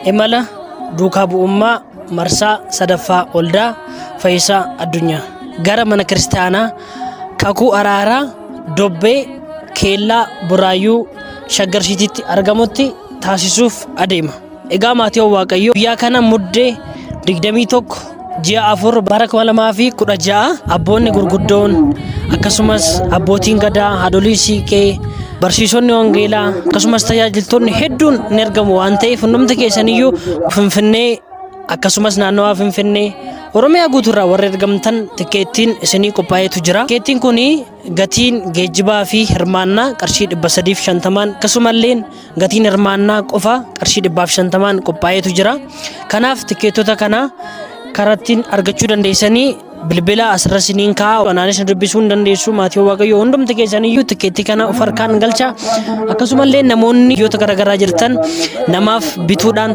Imala duukaa bu'ummaa marsaa sadaffaa Waldaa Fayyisaa Addunyaa gara mana kiristaanaa Kakuu Araaraa Dobbee Keellaa Buraayyuu Shaggar Siitiitti argamutti taasisuuf adeema. Egaa maatiiwwan Waaqayyoo, guyyaa kana Muddee 21 ji'a 4 bara 2016 abboonni gurguddoon, akkasumas abbootiin gadaa, haadholii siiqee, barsiisonni wangeelaa, akkasumas tajaajiltoonni hedduun ni argamu waan ta'eef, hundumti keessaniyyuu Finfinnee akkasumas naannawaa Finfinnee, Oromiyaa guutuurraa warri argamtan tikeettiin isinii qophaa'eetu jira. Tikeettiin kun gatiin geejjibaa fi hirmaannaa qarshii 350n, akkasumallee gatiin hirmaannaa qofa qarshii 150n qophaa'eetu jira. Kanaaf tikeettota kana karattiin argachuu dandeessanii bilbila asirra isiniin kaa'a. Anaanis na dubbisuu hin dandeessu. Maatii Waaqayyoo, hundumti keessaniyyuu tikeettii kana of harkaan galcha. Akkasumallee namoonni biyyoota garaagaraa jirtan namaaf bituudhaan